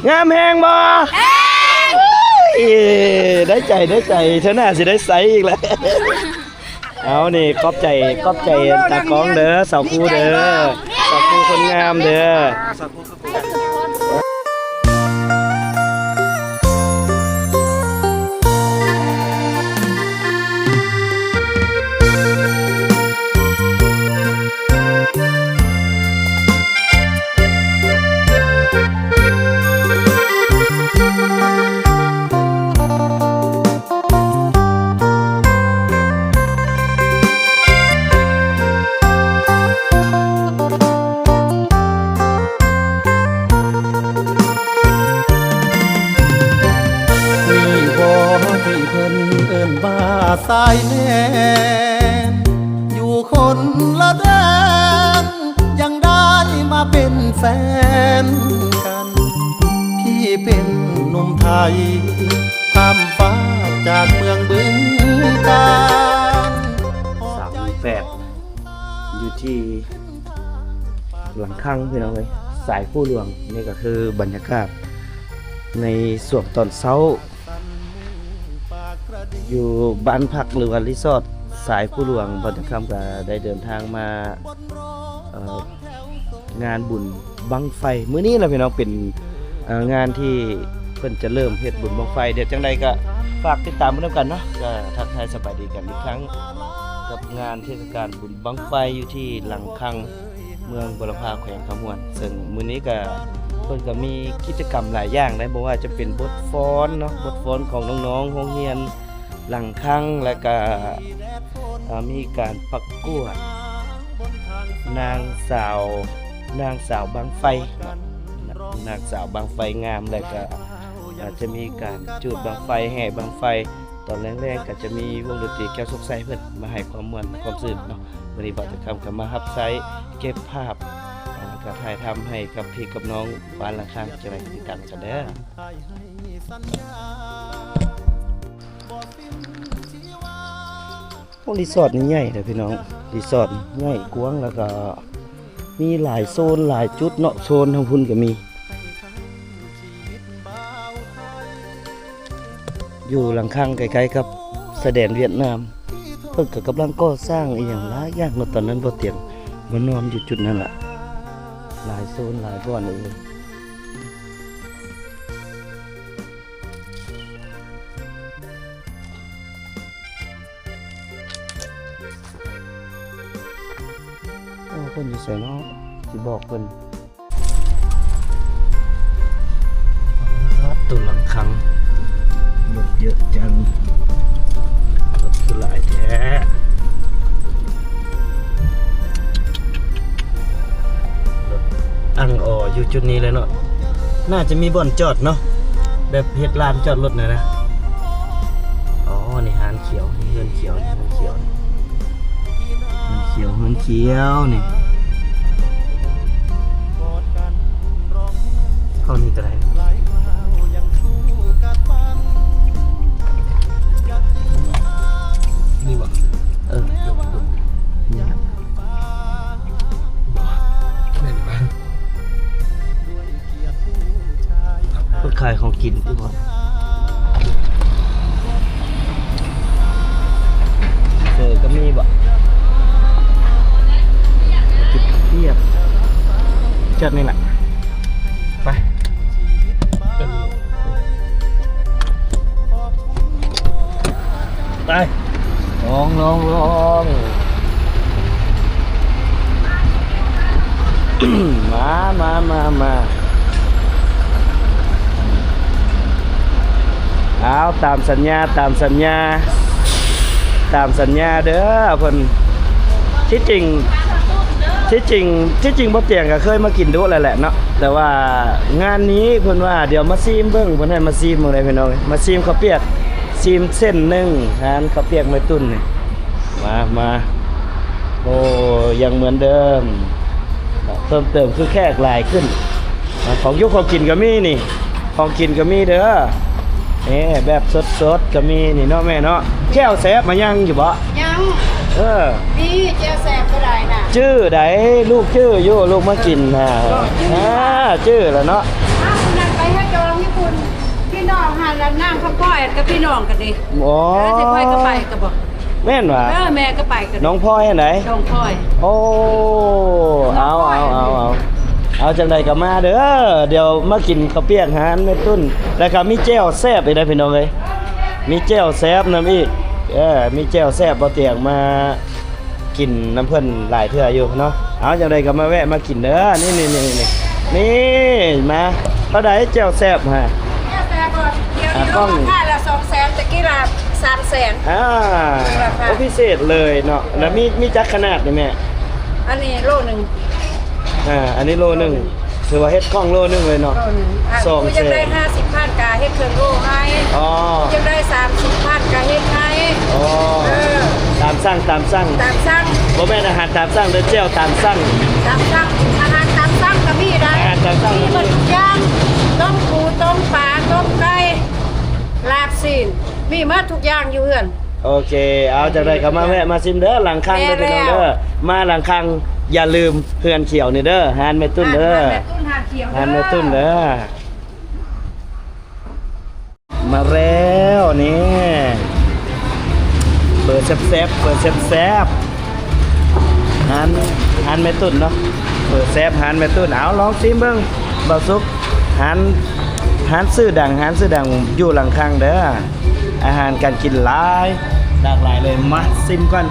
ງາມແຮງບໍ່? ເອີ ໄດ້ໃຈ ໄດ້ໃຈ ເທື່ອໜ້າຊິໄດ້ໃຊ້ອີກແລ້ວ. ເອົານີ້ ຂອບໃຈ ຂອບໃຈຕາກ້ອງເດີ ສາວຄູເດີ ສາວຄູຄົນງາມເດີ. ນີ້ບໍ່ທີ່ເພິ່ນເອີ້ນວ່າຊາຍແດນ ຢູ່ຄົນລະແດນ ຍັງໄດ້ມາເປັນແຟນກັນ ທີ່ເປັນໜຸ່ມໄທ ຂ້າມຟ້າຈາກເມືອງບຶງການ ສາມໜຶ່ງແປດ ຢູ່ທີ່ ຫຼັງຄັງ ພີ່ນ້ອງເອີຍ ສາຍພູຫຼວງ. ນີ້ກໍຄືບັນຍາກາດໃນຊ່ວງຕອນເຊົ້າ ຢູ່ບ້ານພັກ ຫຼືວ່າຣີສອດສາຍພູຫຼວງ. ບ່າວຈຳຄຳກໍໄດ້ເດີນທາງມາ ເອີ ງານບຸນບັ້ງໄຟມື້ນີ້ລະ ພີ່ນ້ອງ ເປັນ ເອີ ງານທີ່ເພິ່ນຈະເລີ່ມເຮັດບຸນບັ້ງໄຟ. ດຽວຈັ່ງໃດກໍຝາກຕິດຕາມໄປນຳກັນເນາະ. ກໍທັກທາຍສະບາຍດີກັນອີກຄັ້ງ ກັບງານເທດສະການບຸນ ບັ້ງໄຟຢູ່ທີ່ຫຼັງຄັງ ເມືອງບົວລະພາ ແຂວງຄຳມ່ວນ. ເຊິ່ງມື້ນີ້ກະ ເພິ່ນກະມີກິດຈະກຳຫຼາຍຢ່າງເດ້ ບໍ່ວ່າຈະເປັນບົດຟ້ອນເນາະ ບົດຟ້ອນຂອງນ້ອງໆໂຮງຮຽນຫຼັງຄັງ ແລະກະ ເອີ ມີການປະກວດນາງສາວ ນາງສາວບັ້ງໄຟເນາະ ນາງສາວບັ້ງໄຟງາມ ແລະກະ ອາດຈະມີການຈູດບັ້ງໄຟ ແຫ່ບັ້ງໄຟ. ຕອນແລງໆກໍຈະມີວົງດົນຕີແກ້ວສຸກໄຊເພິ່ນມາໃຫ້ຄວາມມ່ວນຄວາມຊື່ນເນາະ. ມື້ນີ້ບ່າວຈຳຄຳກໍມາຮັບໃຊ້ເກັບພາບ ແລ້ວກໍຖ່າຍທຳໃຫ້ກັບພີ່ກັບນ້ອງບ້ານຫຼັງຄາງ. ຈັ່ງໃດກໍຕິດຕາມກັນເດີ. ໂອ້ ຣີສອດນີ້ໃຫຍ່ເດີພີ່ນ້ອງ ຣີສອດນີ້ໃຫຍ່ກວ້າງ ແລ້ວກໍມີຫຼາຍໂຊນຫຼາຍຈຸດເນາະ. ໂຊນທາງພຸ້ນກໍມີ ຢູ່ຫຼັງຄັງໃກ້ໆກັບຊາຍແດນຫວຽດນາມ. ເພິ່ນກໍກຳລັງກໍ່ສ້າງອີ່ຫຍັງຫຼາຍຢ່າງເນາະ. ຕອນນັ້ນບໍ່ຕຽງມານອນຢູ່ຈຸດນັ້ນລະ ຫຼາຍໂຊນຫຼາຍບ່ອນເລີຍ. ໂອ້ ເພິ່ນຢູ່ໃສເນາະ ຊິບອກເພິ່ນ. ປາດ ໂຕຫຼັງຄັງ ລົດເຍອະຈັງ ລົດຄືຫຼາຍແທ້. ລົດອັ່ງອໍຢູ່ຈຸດນີ້ເລີຍເນາະ. ໜ້າຈະມີບ່ອນຈອດເນາະ ແບບເຮັດລານຈອດລົດນະນະ. ອໍ ນີ້ຮ້ານຂຽວ ເຮືອນຂຽວ ເຮືອນຂຽວ ເຮືອນຂຽວ ເຮືອນຂຽວນີ້. ເຂົ້ານີ້ກໍໄດ້ນີ້ບໍ່? ເອີ ນີ້ລະ ບໍ່ ແມ່ນບໍ່? ເພິ່ນຂາຍຂອງກິນຕິບໍ່? ເສີກໍມີບໍ່? ກິນປຽກຈັດນີ້ແຫຼະ ໄປ. ໄປ ລອງ ລອງ ລອງ ມາ ມາ ມາ ມາ. ເອົາ ຕາມສັນຍາ ຕາມສັນຍາ ຕາມສັນຍາເດີເພິ່ນ. ທີ່ຈິງ ທີ່ຈິງ ທີ່ຈິງບໍ່ຕຽງກໍເຄີຍມາກິນດຸແລ້ວແຫຼະເນາະ ແຕ່ວ່າງານນີ້ເພິ່ນວ່າດຽວມາຊີມເບິ່ງ ເພິ່ນໃຫ້ມາຊີມເບິ່ງເດ້ພີ່ນ້ອງ ມາຊີມເຂົ້າປຽກ ຊີມເສັ້ນໜຶ່ງ ຮ້ານເຂົ້າປຽກແມ່ຕຸ່ນນີ້. ມາ ມາ ໂອ້ ຍັງເໝືອນເດີມ ເພີ່ມເຕີມຄືແຂກຫຼາຍຂຶ້ນ. ຂອງຢູ່ຂອງກິນກໍມີນີ້ ຂອງກິນກໍມີເດີ ເອີ ແບບສົດໆກໍມີນີ້ເນາະແມ່ເນາະ. ແຈ່ວແຊບມາຍັງຢູ່ບໍ່? ຍັງ ເອີ ມີແຈ່ວແຊບບໍ່ໄດ້ນະ ຈື່ໄດ້ ລູກຈື່ຢູ່ ລູກມາກິນນະ ອາ ຈື່ແລ້ວເນາະ. ອ້າວ ຜູ້ນັ້ນໄປເຮັດ ຫານລານນາງຄຳພ້ອຍກັບພີ່ນ້ອງກັນເດ້. ອໍ ເອີ ຊິຂ້ອຍກໍໄປກໍບໍ່ ແມ່ນຫວາ? ເອີ ແມ່ກໍໄປກໍ ນ້ອງພ້ອຍຫັ້ນໃດ? ນ້ອງພ້ອຍ. ໂອ້ ເອົາ ເອົາ ເອົາ ເອົາ ເອົາ ຈັ່ງໃດກໍມາເດີ ດຽວມາກິນເຂົ້າປຽກຮ້ານແມ່ຕຸ້ນ ແລ້ວກໍມີແຈ່ວແຊບອີກໄດ໋ພີ່ນ້ອງເອີຍ ມີແຈ່ວແຊບນຳອີກ. ເອີ ມີແຈ່ວແຊບ ບໍ່ຕຽງມາ ກິນນຳເພິ່ນຫຼາຍເທື່ອຢູ່ເນາະ. ເອົາ ຈັ່ງໃດກໍມາແວະມາກິນເດີ. ນີ້ ນີ້ ນີ້ ນີ້ ນີ້ ມາ ເທົ່າໃດແຈ່ວແຊບຮະ? ແຈ່ວແຊບບໍ່? ດຽວນີ້ ອ່າ ລາຄາລະສອງແສນ ແຕ່ກີ້ລະສາມແສນ. ອ່າ ໂອ້ ພິເສດເລີຍເນາະ. ແລ້ວມີ ມີຈັກຂະໜາດນີ້ແມ່? ອັນນີ້ໂລໜຶ່ງ. ອ່າ ອັນນີ້ໂລໜຶ່ງ. ຖືວ່າເຮັດຂອງໂລໜຶ່ງເລີຍເນາະ. ໂລໜຶ່ງ ອ່າ ສອງແສນ ຜູ້ຢາກໄດ້ຫ້າສິບພັນກະເຮັດເຄື່ອງໂລໃຫ້. ອໍ ຢາກໄດ້ສາມສິບພັນກະເຮັດໃຫ້. ອໍ ເອີ ຕາມສັ່ງ ຕາມສັ່ງ ຕາມສັ່ງ. ບໍ່ແມ່ນອາຫານຕາມສັ່ງເດີ ແຈ່ວຕາມສັ່ງ. ຕາມສັ່ງ ອາຫານຕາມສັ່ງກະມີໄດ໋. ອາຫານຕາມສັ່ງ ມີໝົດທຸກຢ່າງ ຕົ້ມປູ ຕົ້ມປາ ຕົ້ມໄກ່ ລາບຊີ້ນ ມີໝົດທຸກຢ່າງຢູ່ເຮືອນ. ໂອເຄ ເອົາ ຈັ່ງໃດກໍມາແວະມາຊິມເດີ ຫຼັງຄັງເດີ ແມ່ນແລ້ວ ພີ່ນ້ອງເດີ. ມາຫຼັງຄັງ ຢ່າລືມເຮືອນຂຽວນີ້ເດີ ຮ້ານແມ່ຕຸ້ນເດີ ຮ້ານແມ່ຕຸ້ນ ຮ້ານຂຽວເດີ ຮ້ານແມ່ຕຸ້ນເດີ. ມາແລ້ວນີ້ ເປີດແຊບໆ ເປີດແຊບໆ ຮ້ານ ຮ້ານແມ່ຕຸ້ນເນາະ ເປີດແຊບ ຮ້ານແມ່ຕຸ້ນ. ເອົາ ລອງຊິມເບິ່ງ ບ່າວສຸກ. ຮ້ານ ຮ້ານຊື່ດັງ ຮ້ານຊື່ດັງຢູ່ຫຼັງຄັງເດີ ອາຫານການກິນຫຼາຍ ຫຼາກຫຼາຍເລີຍ. ມາຊິມກ່ອນ.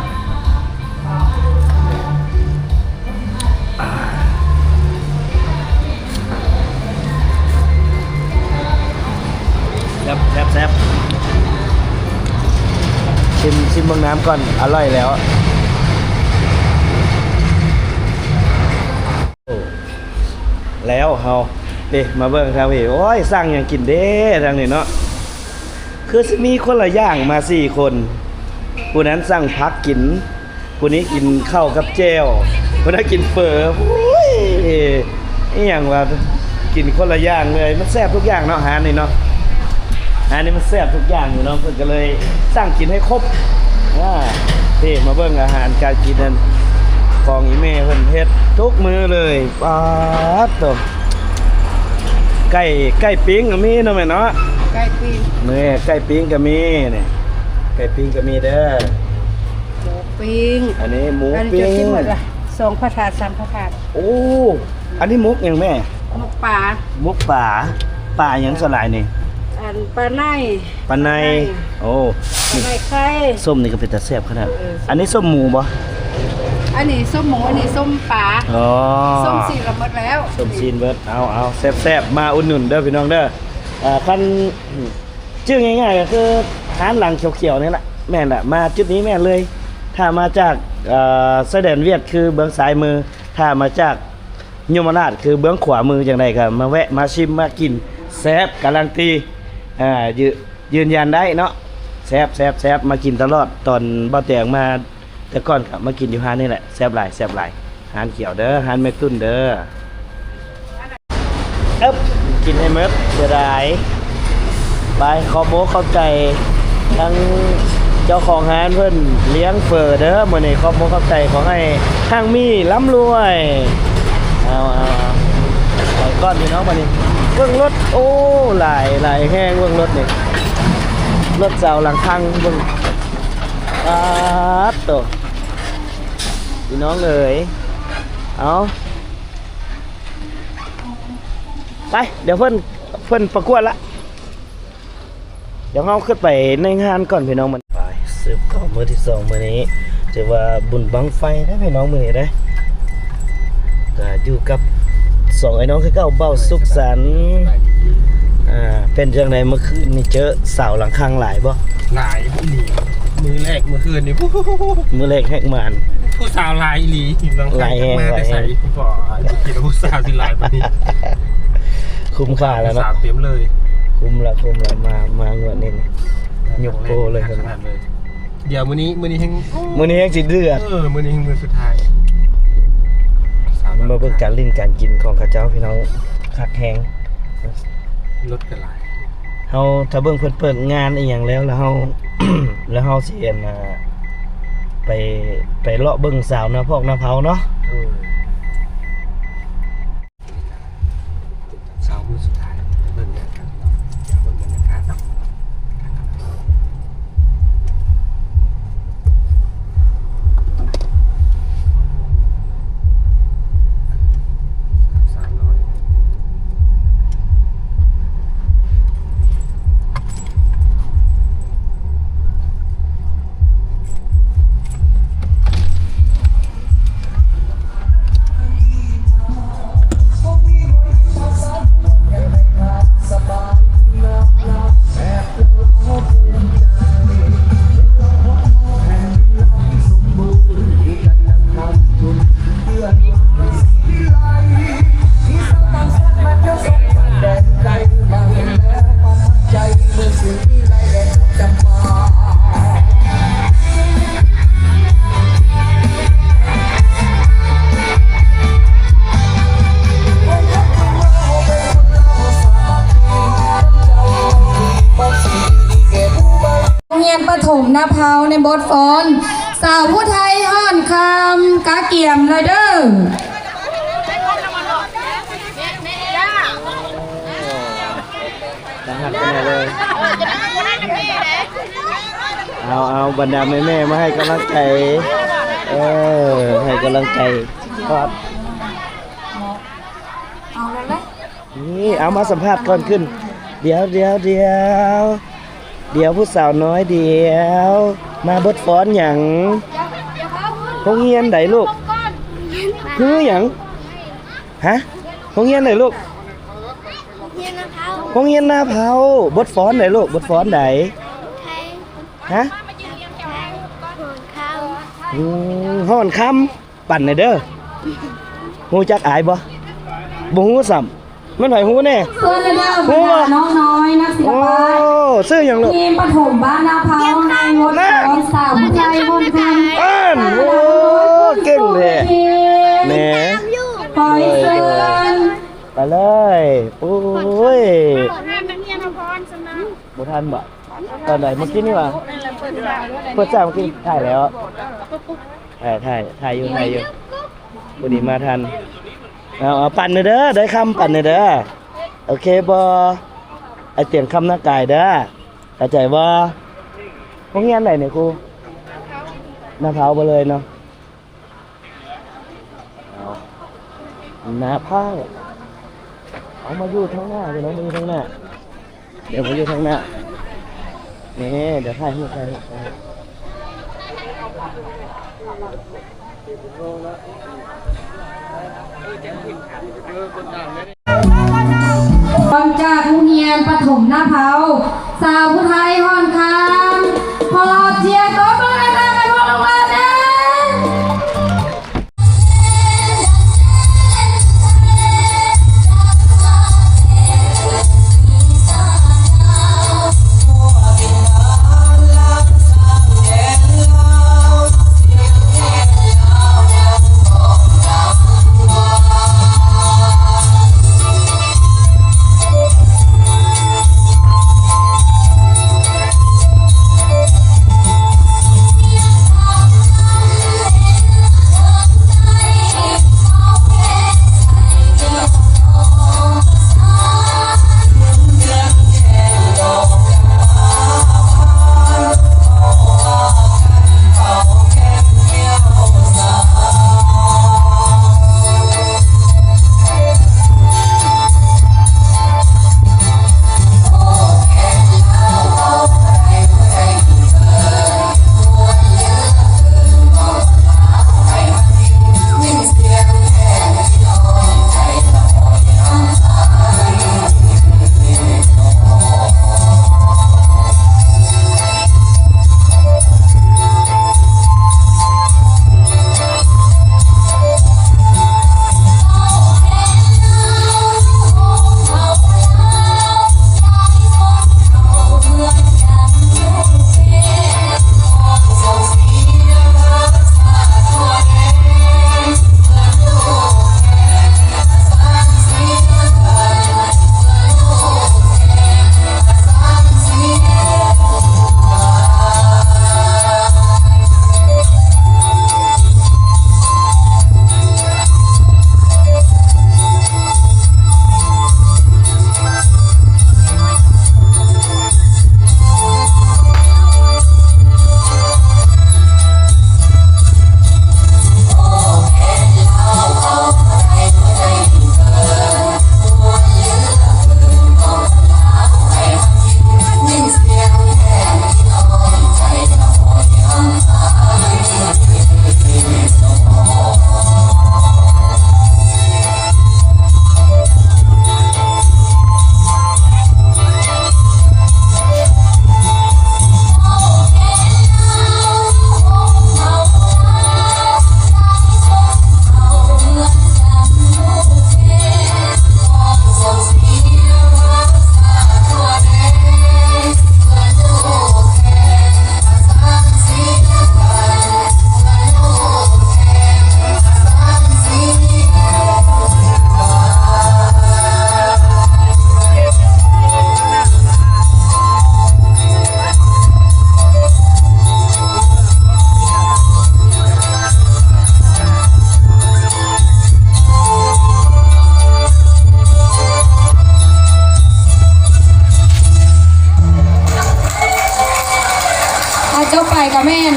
ແຊບ ແຊບ ແຊບ ຊິມ ຊິມເບິ່ງນ້ຳກ່ອນ ອະລ່ອຍແລ້ວ. ໂອ້ ແລ້ວເຮົາ ເດ້ ມາເບິ່ງທາງພີ້. ໂອ້ຍ ສັ່ງຫຍັງກິນເດ້ທາງນີ້ເນາະ? ຄືຊິມີຄົນລະຢ່າງມາສີ່ຄົນ ຜູ້ນັ້ນສັ່ງຜັກກິນ ຜູ້ນີ້ກິນເຂົ້າກັບແຈ່ວ ຜູ້ນັ້ນກິນເຝີ. ໂອ້ຍ ອີ່ຫຍັງວະ ກິນຄົນລະຢ່າງເລີຍ. ມັນແຊບທຸກຢ່າງເນາະ ຮ້ານນີ້ເນາະ ຮ້ານນີ້ມັນແຊບທຸກຢ່າງຢູ່ເນາະ ເພິ່ນກໍເລີຍສັ່ງກິນໃຫ້ຄົບ. ອ່າ ເດ້ ມາເບິ່ງອາຫານການກິນນັ້ນ ຂອງອີ່ແມ່ເພິ່ນເຮັດທຸກມື້ເລີຍ. ປາດໂທ້ ໄກ່ ໄກ່ປີ້ງກໍມີເນາະແມ່ເນາະ ໄກ່ປີ້ງ ແມ່ ໄກ່ປີ້ງກໍມີນີ້ ໄກ່ປີ້ງກໍມີເດີ ໝູປີ້ງ ອັນນີ້ໝູ ອັນນີ້ ປີ້ງ ຈົນຊິໝົດລະ ສອງພະທາດ ສາມພະທາດ. ໂອ້ ອັນນີ້ໝົກຫຍັງແມ່? ໝົກປາ ໝົກປາ ປາຫຍັງສ່ວນຫຼາຍນີ້? ອັນປາໄນ ປາໄນ ປາໄນ ໂອ້ ປາໄນໄຂ່ ສົ້ມນີ້ກໍເປັນຕາແຊບຂະໜາດ. ເອີ ອັນນີ້ສົ້ມໝູບໍ່? ອັນນີ້ສົ້ມໝູ ອັນນີ້ສົ້ມປາ. ອໍ ສົ້ມຊີ້ນລະໝົດແລ້ວ ສົ້ມຊີ້ນເບິດ. ເອົາ ເອົາ ແຊບໆ ມາອຸດໜູນເດີພີ່ນ້ອງເດີ. ອ່າ ຄັນຈື່ງ່າຍໆ ກໍຄືຮ້ານຫຼັງຂຽວໆນີ້ລະ ແມ່ນລະ ມາຈຸດນີ້ແມ່ນເລີຍ. ຖ້າມາຈາກ ເອີ ຊາຍແດນຫວຽດ ຄືເບື້ອງຊ້າຍມື ຖ້າມາຈາກ ຍົມມະລາດ ຄືເບື້ອງຂວາມືຈັ່ງໃດກໍມາແວະມາຊິມມາກິນ ແຊບກາລັນຕີ ອ່າ ຢືນ ຢືນຢັນໄດ້ເນາະ ແຊບ ແຊບ ແຊບ. ມາກິນຕະຫຼອດ ຕອນບ່າວແຕງມາແຕ່ກ່ອນກໍມາກິນຢູ່ຮ້ານນີ້ແຫຼະ ແຊບຫຼາຍ ແຊບຫຼາຍ. ຮ້ານຂຽວເດີ ຮ້ານແມ່ຕຸ້ນເດີ. ເອີບ ກິນໃຫ້ໝົດ ເສຍດາຍ. ໄປ ຂອບອົກຂອບໃຈທັງເຈົ້າຂອງຮ້ານເພິ່ນລ້ຽງເຝີເດີມື້ນີ້. ຂອບອົກຂອບໃຈ ຂໍໃຫ້ຮັ່ງມີລ່ຳລວຍ. ເອົາ ເອົາ ເອົາ ໄປກ່ອນພີ່ນ້ອງ. ບາດນີ້ເບິ່ງລົດ ໂອ້ ຫຼາຍ ຫຼາຍແຮງ. ເບິ່ງລົດນີ້ ລົດຊາວຫຼັງຄັງ ເບິ່ງ ປາດໂທ້ ພີ່ນ້ອງເອີຍ. ເອົາ ໄປ ດຽວເພິ່ນ ເພິ່ນປະກວດລະ ດຽວເຮົາຂຶ້ນໄປໃນງານກ່ອນພີ່ນ້ອງ. ໄປ ສືບຕໍ່ມື້ທີສອງມື້ນີ້ ຖືວ່າບຸນບັ້ງໄຟເດ້ພີ່ນ້ອງມື້ນີ້ເດ້. ກະຢູ່ກັບສອງໄອ້ນ້ອງຄືເກົ່າ ເບົາສຸກສັນ. ອ່າ ເປັນຈັ່ງໃດມື້ຄືນນີ້ ເຈີສາວຫຼັງຄັງຫຼາຍບໍ່? ຫຼາຍອີ່ຫຼີ ມື້ແລກມື້ຄືນນີ້ ມື້ແລກແຮກມານ ຜູ້ສາວຫຼາຍອີ່ຫຼີ. ຫຼັງຄັງ ຫຼາຍແຮງ ມາແຕ່ໃສ ຫຼາຍແຮງ ຜູ້ສາວຊິຫຼາຍປານນີ້. ຄຸ້ມຄ່າແລ້ວເນາະ ສາວເຕັມເລີຍ. ຄຸ້ມລະ ຄຸ້ມລະ ມາ ມາງວດນີ້ ຍົກໂປ້ເລີຍ ຄັກຂະໜາດເລີຍ. ດຽວມື້ນີ້ ມື້ນີ້ແຮງ ມື້ນີ້ແຮງຊິເດືອດ. ເອີ ມື້ນີ້ແຮງມື້ສຸດທ້າຍ. ມາເບິ່ງການຫຼິ້ນການກິນຂອງເຂົາເຈົ້າພີ່ນ້ອງ ຄັກແຮງ. ລົດກໍຫຼາຍ ເຮົາຖ້າເບິ່ງເພິ່ນເປີດງານອີ່ຫຍັງແລ້ວ ແລ້ວເຮົາ ແລ້ວເຮົາຊິ ອັນ ໄປ ໄປເລາະເບິ່ງສາວນາພອກນາເພົາເນາະ. ເອີ ເຊົ້າມື້ສຸດທ້າຍ ໄປເບິ່ງແດດກັນເນາະ ເບິ່ງບັນຍາກາດນຳ. ນາເພົາໃນບົດຟ້ອນ ສາວຜູ້ໄທຮ່ອນຄຳ ກະກຽມເລີຍເດີ້. ໜ້າຮັກຂະໜາດເລີຍ. ເອົາໆ ບັນດາແມ່ໆ ມາໃຫ້ກຳລັງໃຈ ເອີ ໃຫ້ກຳລັງໃຈ ຄອບ ເອົາແລ້ວແຫຼະ. ນີ້ ເອົາມາສຳພາດກ່ອນຂຶ້ນ. ດຽວ ດຽວ ດຽວ ດຽວ ຜູ້ສາວນ້ອຍ ດຽວ ມາບົດຟ້ອນຫຍັງ? ໂຮງຮຽນໃດລູກ? ຄືຫຍັງ? ຮະ? ໂຮງຮຽນໃດລູກ? ໂຮງຮຽນນາເພົາ. ບົດຟ້ອນໃດລູກ? ບົດຟ້ອນໃດ? ຮະ? ອືມ ຮ້ອນຄຳ. ປັ່ນແດ່ເດີ້. ຮູ້ຈັກອາຍບໍ່? ບໍ່ຮູ້ຊ້ຳ. ແມ່ນໃຜຮູ້ແດ່? ເຊີນເດີ ບັນດານ້ອງນ້ອຍນັກສິລະປະ ໂອ້ ຊື່ຫຍັງລູກ? ທີມປະຖົມບ້ານນາເພົາ ໃຫ້ງົດ ນະ ຂອງສາວຜູ້ໄທ ງົດ ໂອ້ ເກັ່ງແທ້ແໝ. ຂໍເຊີນ ໄປເລີຍ. ໂອ້ຍ ບໍ່ທັນບໍ່? ຕອນໃດ? ມື້ກີ້ນີ້ຫວາ? ເປີດສາກມື້ກີ້ ຖ່າຍແລ້ວ. ຖ່າຍ ຖ່າຍ ຖ່າຍຢູ່ ຖ່າຍຢູ່. ພໍດີມາທັນ. ເອົາ ເອົາ ປັ່ນແດ່ເດີ້ ໄດ້ຄຳ ປັ່ນແດ່ເດີ້. ໂອເຄບໍ່? ໄອ້ຕຽງຄຳນາກາຍເດີ້ ເຂົ້າໃຈບໍ່? ໂຮງຮຽນໃດນີ້ຄູ? ນາເພົາເບິດເລີຍເນາະ. ເອົາ ນາເພົາ ເອົາມາຢູ່ທາງໜ້າ ພີ່ນ້ອງ ມາຢູ່ທາງໜ້າ. ດຽວມາຢູ່ທາງໜ້າ ນີ້ ດຽວຖ່າຍຮູບ ຖ່າຍຮູບ ຖ່າຍຮູບ. ຈາກໂຮງຮຽນປະຖົມນາເພົາ ສາວຜູ້ໄທຮ່ອນຄຳ ຂໍສຽງຕົບມືດັງໆ ໃຫ້ພວກນ້ອງໆ ແດ່.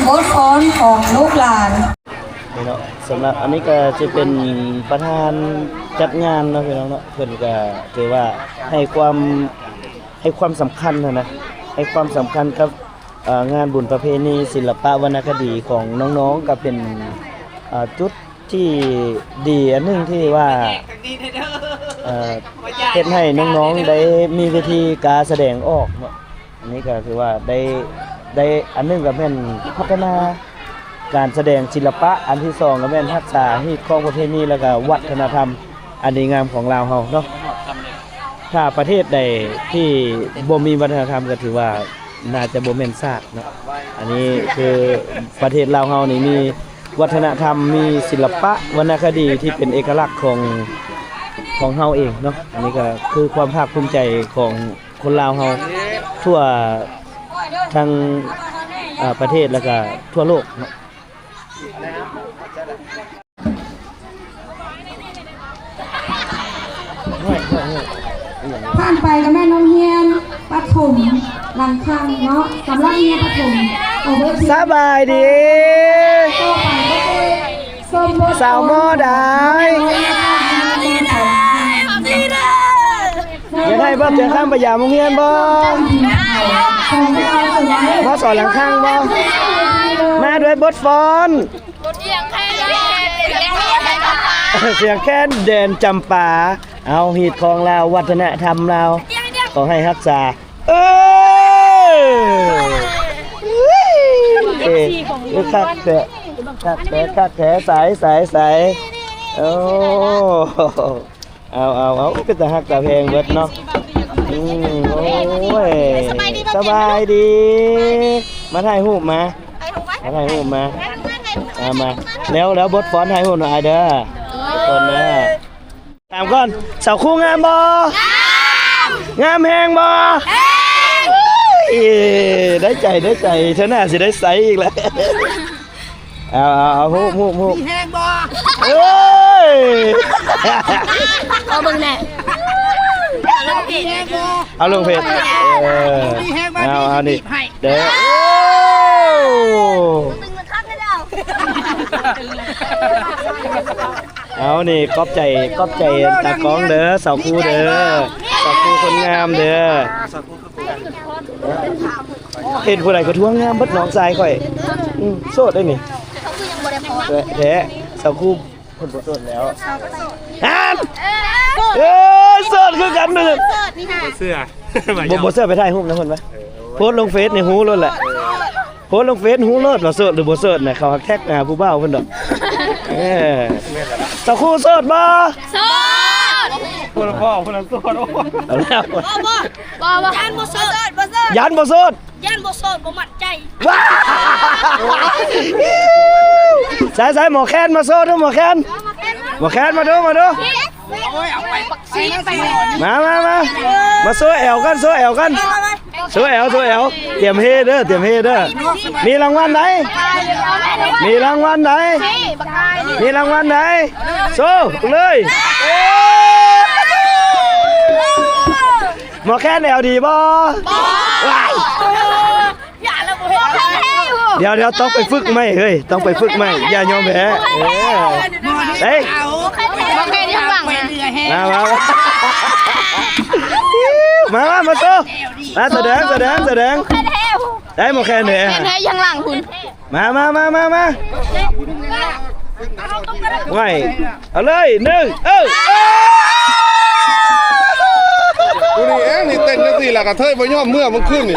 ບົດຟ້ອນຂອງລູກຫຼານ. ນີ້ເນາະ ສຳລັບອັນນີ້ກໍຈະເປັນປະທານຈັດງານເນາະ ພີ່ນ້ອງເນາະ ເພິ່ນກໍຖືວ່າໃຫ້ຄວາມ ໃຫ້ຄວາມສຳຄັນຫັ້ນນະ ໃຫ້ຄວາມສຳຄັນກັບ ເອີ ງານບຸນປະເພນີ ສິລະປະວັນນະຄະດີຂອງນ້ອງໆ ກໍເປັນ ເອີ ຈຸດທີ່ດີອັນໜຶ່ງທີ່ວ່າ ເອີ ເຮັດໃຫ້ນ້ອງໆ ໄດ້ມີເວທີການສະແດງອອກເນາະ. ອັນນີ້ກໍຖືວ່າໄດ້ ໄດ້ອັນໜຶ່ງກໍແມ່ນພັດທະນາການສະແດງສິລະປະ, ອັນທີສອງກໍແມ່ນຮັກສາຮີດຄອງປະເພນີ ແລ້ວກໍວັດທະນະທຳອັນດີງາມຂອງລາວເຮົາເນາະ. ຖ້າປະເທດໃດທີ່ບໍ່ມີວັດທະນະທຳ ກໍຖືວ່າໜ້າຈະບໍ່ແມ່ນຊາດເນາະ. ອັນນີ້ຄືປະເທດລາວເຮົານີ້ມີວັດທະນະທຳ, ມີສິລະປະວັນນະຄະດີທີ່ເປັນເອກະລັກຂອງ ຂອງເຮົາເອງເນາະ. ອັນນີ້ກໍຄືຄວາມພາກພູມໃຈຂອງ ຄົນລາວເຮົາທົ່ວທັງ ເອີ ປະເທດ ແລ້ວກະທົ່ວໂລກເນາະ. ຜ່ານໄປກໍແມ່ນໂຮງຮຽນປະຖົມຫຼັງຄັງເນາະ. ສຳລັບໂຮງຮຽນປະຖົມ ສະບາຍດີ ຕໍ່ໄປກໍຄື ສາວມໍໄດ້ ຢາກໃຫ້ເບິ່ງເທື່ອຄຳໄປຢາມໂຮງຮຽນບໍ່? ມາສອນຫຼັງຄັງບໍ່? ມາດ້ວຍບົດຟ້ອນ ສຽງແຄນແດນຈຳປາ. ເອົາ ຮີດຄອງລາວ ວັດທະນະທຳລາວ ຂໍໃຫ້ຮັກສາ. ເອີ ເອີ ຄັກແທ້ ຄັກແທ້ ຄັກແທ້ ໃສ ໃສ ໃສ. ໂອ້ ເອົາ ເອົາ ເອົາ ເປັນຕາຮັກຕາແພງເບິດເນາະ. ອືມ ໂອ້ຍ ສະບາຍດີ ສະບາຍດີ ມາຖ່າຍຮູບມາ ມາຖ່າຍຮູບມາ ມາ ມາ ແລ້ວ ແລ້ວບົດຟ້ອນຖ່າຍຮູບໜ່ອຍເດີ ຄົນເດີ. ຖາມກ່ອນ ສາວຄູງາມບໍ່? ງາມ ງາມແຮງບໍ່? ເອີ ໄດ້ໃຈ ໄດ້ໃຈ ເທື່ອໜ້າຊິໄດ້ໃຊ້ອີກແລ້ວ. ເອົາ ເອົາ ເອົາ ຮູບ ຮູບ ຮູບ ມີແຮງບໍ່? ເອີຍ ຂໍເບິ່ງແດ່ ມີແຮງບໍ່? ເອົາລົງເພຈ ເອີ ມີແຮງບໍ່? ເອົາ ເອົານີ້ ເດີ ໂອ້ ເອົານີ້ ຂອບໃຈ ຂອບໃຈຕາກ້ອງເດີ ສາວຄູເດີ ສາວຄູຄົນງາມເດີ ເຫັນຜູ້ໃດກໍທວງງາມເບິດ ນ້ອງຊາຍຂ້ອຍ ອືມ ໂສດໄດ໋ນີ້ ແທ້ ສາວຄູເພິ່ນບໍ່ໂສດແລ້ວ ຫັ້ນ ເອີ ໂສດຄືກັນເດີ ບໍ່ເຊື່ອ ບໍ່ ບໍ່ເຊື່ອໄປຖ່າຍຮູບນຳເພິ່ນໄປ ໂພສລົງເຟສນີ້ຮູ້ໂລດແຫຼະ. ໂພສລົງເຟສຮູ້ໂລດວ່າໂສດຫຼືບໍ່ໂສດນະ ເຂົາແທັກຫາຜູ້ບ່າວເພິ່ນດອກ. ເອີ ສາວຄູໂສດບໍ່? ໂສດ ຄົນລະພໍ່ຄົນລະໂສດ. ເອົາແລ້ວ ບໍ່ ບໍ່ ບໍ່ ຢ້ານບໍ່ໂສດ ບໍ່ໂສດ ຢ້ານບໍ່ໂສດ ຢ້ານບໍ່ໂສດ ບໍ່ໝັ້ນໃຈ. ວ້າ ໃສໆ ໝໍແຄນມາໂຊດູ ໝໍແຄນ ໝໍແຄນມາດູ ມາດູ. ມາ ມາ ມາ ມາໂຊແອວກັນ ໂຊແອວກັນ ໂຊແອວ ໂຊແອວ ຕຽມເຮເດີ ຕຽມເຮເດີ ມີລາງວັນໃດ ມີລາງວັນໃດ ມີລາງວັນໃດ ໂຊເລີຍ. ໝໍແຄນແອວດີບໍ່? ວ້າຍ ດຽວ ດຽວ ຕ້ອງໄປຝຶກໃໝ່ເຮີ້ຍ ຕ້ອງໄປຝຶກໃໝ່ ຢ່າຍອມແພ້. ເອີ ເອີ ມາ ມາ ມາ ມາໂຊ ມາສະແດງ ສະແດງ ສະແດງ ໄດ້ໝໍແຄນແທ້ ແຄນແທ້ຢູ່ຂ້າງຫຼັງພຸ້ນ. ມາ ມາ ມາ ມາ ມາ ໄວ້ ເອົາເລີຍ ໜຶ່ງ ເອີ ເອີ ຜູ້ນີ້ເອງນີ້ເຕັ້ນຈັ່ງຊີ້ລະ ກະເທີຍບໍ່ຍອມເມືອມື້ຄືນນີ້.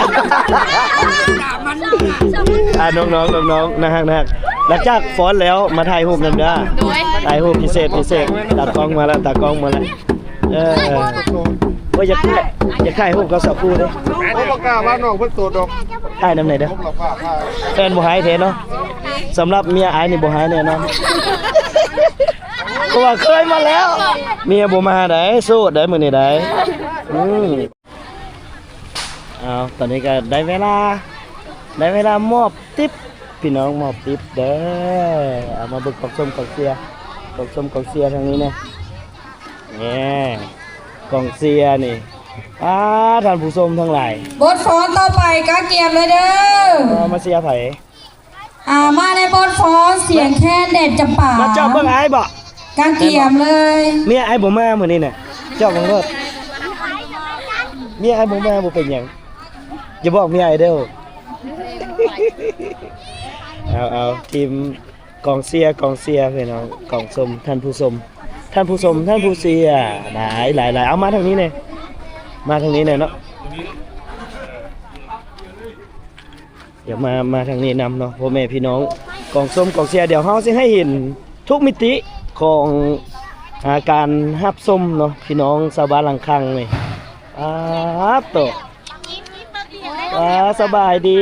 ອ່າ ນ້ອງໆ ນ້ອງໆ ໜ້າຮັກ ໜ້າຮັກ ຫຼັງຈາກຟ້ອນແລ້ວ ມາຖ່າຍຮູບນຳເດີ ໂດຍ ຖ່າຍຮູບພິເສດ ພິເສດ ຕາກ້ອງມາແລ້ວ ຕາກ້ອງມາແລ້ວ. ເອີ ໂອ້ຍ ຢາກຖ່າຍ ຢາກຖ່າຍຮູບກັບສາວຄູເດ້. ບໍ່ ບໍ່ກ້າວ່ານ້ອງເພິ່ນໂສດດອກ. ຖ່າຍນຳແດ່ເດີ ແຟນບໍ່ຮ້າຍແທ້ເນາະ. ສຳລັບເມຍອ້າຍນີ້ບໍ່ຮ້າຍແນ່ນອນ ເພາະວ່າເຄີຍມາແລ້ວ ເມຍບໍ່ມາໃດ໋ ໂສດໃດ໋ ມື້ນີ້ໃດ໋. ອືມ ເອົາ ຕອນນີ້ກໍໄດ້ເວລາ ໄດ້ເວລາມອບຕິບ ພີ່ນ້ອງ ມອບຕິບເດີ. ເອົາ ມາເບິ່ງກອງຊົມກອງເຊຍ ກອງຊົມກອງເຊຍທາງນີ້ແນ່. ແນ່ ກອງເຊຍນີ້ ອ້າ ທ່ານຜູ້ຊົມທັງຫຼາຍ ບົດຟ້ອນຕໍ່ໄປ ກະກຽມເລີຍເດີ. ເອົາ ມາເຊຍໃຜ? ມາ ອ່າ ມາໃນບົດຟ້ອນສຽງແຄນແດດຈຳປາ ມາເຈາະເບິ່ງອ້າຍບໍ? ກາງກຽມເລີຍ. ເມຍອ້າຍບໍ່ມາມື້ນີ້ນະ ເຈາະເບິ່ງໂລດ. ເມຍອ້າຍບໍ່ມາບໍ່ເປັນຫຍັງ ຢ່າບອກເມຍອ້າຍເດີ້. ເອົາໆ ທີມກອງເຊຍ ກອງເຊຍ ພີ່ນ້ອງ ກອງຊົມ ທ່ານຜູ້ຊົມ ທ່ານຜູ້ຊົມ ທ່ານຜູ້ເຊຍ ຫຼາຍໆໆ. ເອົາມາທາງນີ້ແດ່ ມາທາງນີ້ແດ່ເນາະ. ດຽວມາ ມາທາງນີ້ນຳເນາະ ພໍ່ແມ່ພີ່ນ້ອງ ກອງຊົມກອງເຊຍ. ດຽວເຮົາຊິໃຫ້ເຫັນທຸກມິຕິຂອງ ອ່າ ການຮັບຊົມເນາະ ພີ່ນ້ອງຊາວບ້ານຫຼັງຄັງນີ້. ປາດໂຕ ອ່າ ສະບາຍດີ.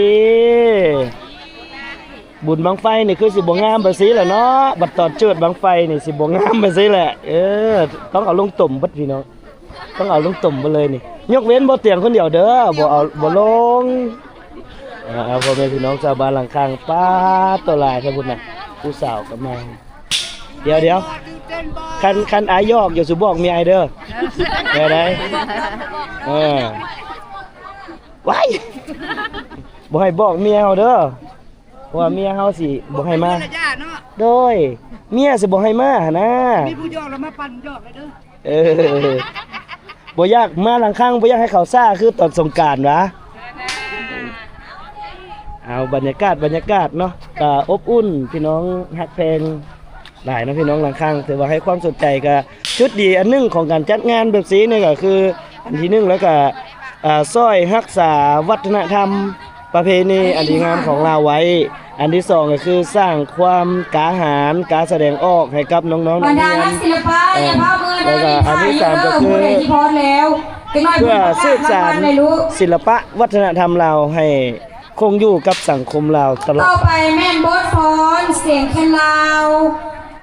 ບຸນບັ້ງໄຟນີ້ຄືຊິບໍ່ງາມແບບຊີ້ແຫຼະເນາະ ບັດຕອນເຈີດບັ້ງໄຟນີ້ຊິບໍ່ງາມແບບຊີ້ແຫຼະ. ເອີ ຕ້ອງເອົາລົງຕົມເບິດ ພີ່ນ້ອງ. ຕ້ອງເອົາລົງຕົມເບິດເລີຍນີ້ ຍົກເວັ້ນບໍ່ຕຽງຄົນດຽວເດີ້ ບໍ່ເອົາ ບໍ່ລົງ. ເອົາ ພໍ່ແມ່ພີ່ນ້ອງຊາວບ້ານຫຼັງຂ້າງ ປາດໂຕ ຫຼາຍແທ້ພຸ້ນນະ ຜູ້ສາວກໍມາ. ດຽວໆ ຄັນ ຄັນອ້າຍຫຍອກ ຢ່າສູ່ບອກເມຍອ້າຍເດີ້ ແນວໃດ? ເອີ ວ້າຍ ບໍ່ໃຫ້ບອກເມຍເຮົາເດີ້. ເພາະວ່າເມຍເຮົາຊິບໍ່ໃຫ້ມາ ເປັນເລື່ອງຍາກເນາະ ໂດຍ ເມຍຊິບໍ່ໃຫ້ມາຫັ້ນນະ ມີຜູ້ຢອກແລ້ວມາປັ່ນຢອກເລີຍເດີ້. ເອີ ບໍ່ຢາກມາຫຼັງຄັງ ບໍ່ຢາກໃຫ້ເຂົາຊ້າຄືຕອນສົງການຫວາ. ເອົາ ບັນຍາກາດ ບັນຍາກາດເນາະ ກະອົບອຸ່ນ ພີ່ນ້ອງຮັກແພງ ຫຼາຍເນາະ ພີ່ນ້ອງຫຼັງຂ້າງ ຖືວ່າໃຫ້ຄວາມສົນໃຈ. ກະຈຸດດີອັນໜຶ່ງຂອງການຈັດງານແບບຊີ້ນີ້ກະຄື ອັນທີໜຶ່ງ ແລ້ວກະ ເອີ ຊ່ອຍຮັກສາວັດທະນະທຳປະເພນີອັນດີງາມຂອງລາວໄວ້. ອັນທີສອງ ກະຄືສ້າງຄວາມກ້າຫານ ກ້າສະແດງອອກໃຫ້ກັບນ້ອງໆນັກຮຽນ ບັນດານັກສິລະປະ ເອີ ຢ່າພາເມືອເດີ ແລ້ວກະອັນທີສາມ ກະຄື ຜູ້ໃດທີ່ພ້ອມແລ້ວ ຈັກໜ້ອຍ ເພື່ອສືບສານ ເພິ່ນມາຮັບລາງວັນໃນລູກ ສິລະປະວັດທະນະທຳລາວໃຫ້ ຄົງຢູ່ກັບສັງຄົມລາວຕະຫຼອດ. ຕໍ່ໄປແມ່ນບົດຟ້ອນສຽງແຄນລາວ.